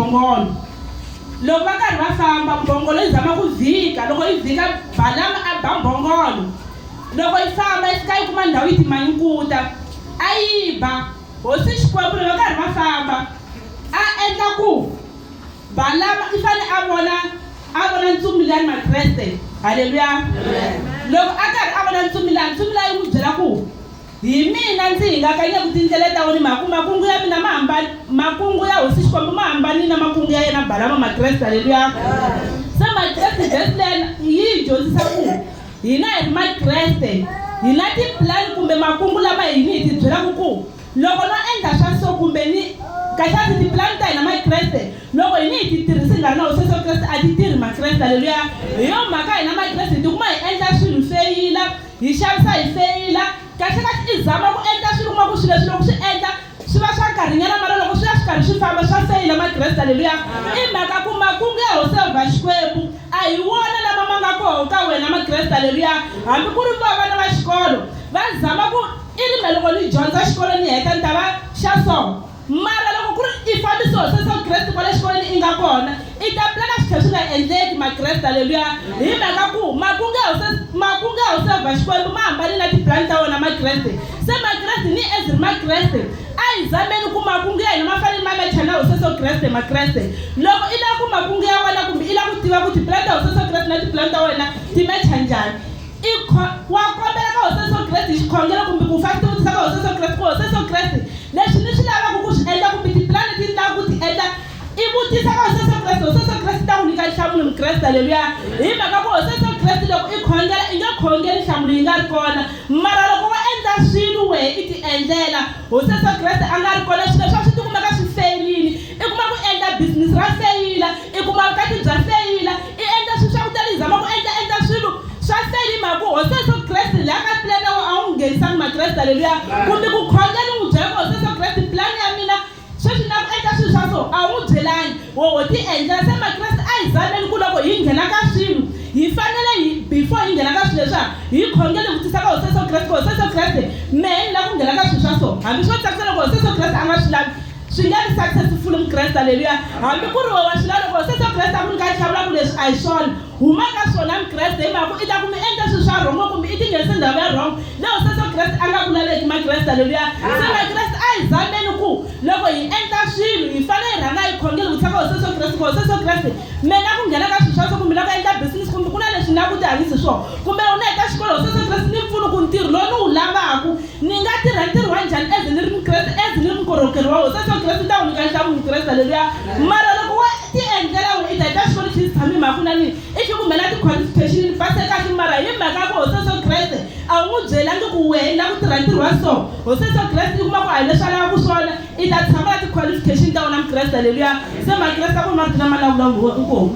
mbhongolo. Loko va karhi va famba, mbhongolo yi zama ku vhika. Loko yi vhika, Balama a ba mbhongolo. Loko yi famba yi fika yi kuma ndhawu yi timanyukuta, a yi ba. Hosi Xikwembu loko va karhi va famba, a endla ku Balama i fane a vona a vona ntsumi liyani Makreste. Haleluya! Loko a karhi a vona ntsumi liya, ntsumi liya yi n'wi byela ku, Hi mina ndzi hingakanyeke tindlela ta wena, mhaku makungu ya mina ma hambani, makungu ya Hosi Xikwembu ma hambanile na makungu ya yena Balama. Makreste, haleluya! Se Makreste, verse liya yi hi dyondzisa ku hina hi ri Makreste hi na tipulani kumbe makungu lama hini hi tibyelaka ku loko no endla swa so kumbe ni kahlekahle tipulani ta hina Makreste loko hini hi ti tirhisi hi nga ri na Hosi Yesu Kreste a ti tirhi. Makreste, haleluya! Hi yo mhaka hina Makreste hi tikuma hi endla swilo feyila. Hi xavisa hi feyila. Kahle-kahle i zama ku endla swilo u kuma ku swilo leswi loko swi endla swi va swa nkarhinyana mara loko swi ya swi karhi swi famba swa feyila. Makreste, Aleluya! I mhaka ku makungu ya Hosi Yehovha Xikwembu a hi wona lama ma nga koho ka wena. Makreste, Aleluya! Hambi ku ri va vana va xikolo va zama ku i ri me loko ni dyondza xikolo ni heta ni ta va xa so. Mara loko ku ri i fambise Hosi Yesu Kreste kwale xikolweni i nga kona, i ta plana swi tlhela swi nga endleki. Makreste, Aleluya! Hi mhaka ku makungu ya Hosi, makungu ya Hosi Yehovha Xikwembu ma hambanile na tipulani ta wona Makreste. Se Makreste, ni as hi ri Makreste, a hi zameni ku makungu ya hina ma fanele ma mecha na Hosi Yesu Kreste. Makreste, loko i lava ku makungu ya wena kumbe i lava ku tiva ku tipulani ta Hosi Yesu Kreste na tipulani ta wena ti mecha njhani, I kho, wa kombela ka Hosi Yesu Kreste hi xikhongelo kumbe ku fa tivutisa ka Hosi Yesu Kreste ku, Hosi Yesu Kreste, leswi ni swi lavaka ku swi endla kumbe tipulani leti ni lavaka ku ti endla, i vutisa ka Hosi Yesu Kreste, Hosi Yesu Kreste ta ku nyika nhlamulo, Mukreste, Haleluya! Hi mhaka ku Hosi Yesu Kreste loko i khongela i nge khongeli nhlamulo yi nga ri kona, mara loko wo endla swilo wehe i ti endlela, Hosi Yesu Kreste a nga ri kona, swilo leswiya swi tikumeka swi feyilini, i kuma ku endla business ra feyila, i kuma vukati bya feyila, I endla swilo swa ku tala, i zama ku endla endla swilo swa feli hi mhaka ku Hosi Yesu Kreste laha ka plan ya wena a wu n'wi nghenisanga Makreste, haleluya, kumbe ku khongela u n'wi byela ku Hosi Yesu Kreste plan ya mina sweswi na ku endla swilo swa so a wu n'wi byelangi wo ho ti endlela. Se Makreste a hi zameni ku loko hi nghena ka swilo hi fanele hi before hi nghena ka swilo leswiya hi khongele hi vutisa ka Hosi Yesu Kreste ku Hosi Yesu Kreste mehe ni lava ku nghena ka swilo swa so hambi swo tsakisa loko Hosi Yesu Kreste a nga swi lavi Swi nga vi successful Mukreste, Haleluya. Hambi ku ri we wa swi lava loko Yesu Kreste a ku nyika nhlamulo a ku leswi a hi swona, huma ka swona Mukreste hi mhaka ku i ta ku mi endla swilo swa wrong kumbe i tinghenise ndhawu ya wrong leyi Hosi Yesu Kreste a nga ku laveki Makreste, Haleluya. Se Makreste a hi zameni ku loko hi endla swilo hi fanele hi rhanga hi khongela vutisa ka Hosi Yesu Kreste ku Hosi Yesu Kreste me na ku nghena ka swilo swa so kumbe na ku endla business kumbe ku na leswi ni lava ku tihanyisa hi swona kumbe loko ni heta xikolo Hosi Yesu Kreste ni pfuni ku ntirho lowu ni wu lavaku Ni nga tirha ntirho wa njhani as ni ri Mukreste, as ni ri mukorhokeri wa Hosi Yesu Kreste? Ni ta ku nyika nhlamulo Mukreste, haleluya. Mara loko wo ti endlela wena, i ta heta xikolo xi tshame hi mhaka ku na ni i xi kumela ti-qualification ni pase kahle, mara hi mhaka ya ku Hosi Yesu Kreste a wu n'wi byelangi ku wehe ni lava ku tirha ntirho wa so, Hosi Yesu Kreste i kuma ku a hi leswi a lavaka swona, i ta tshama na ti-qualification ta wena Mukreste, haleluya. Se Makreste a ku ri marito lama ni la vulavula inkomu.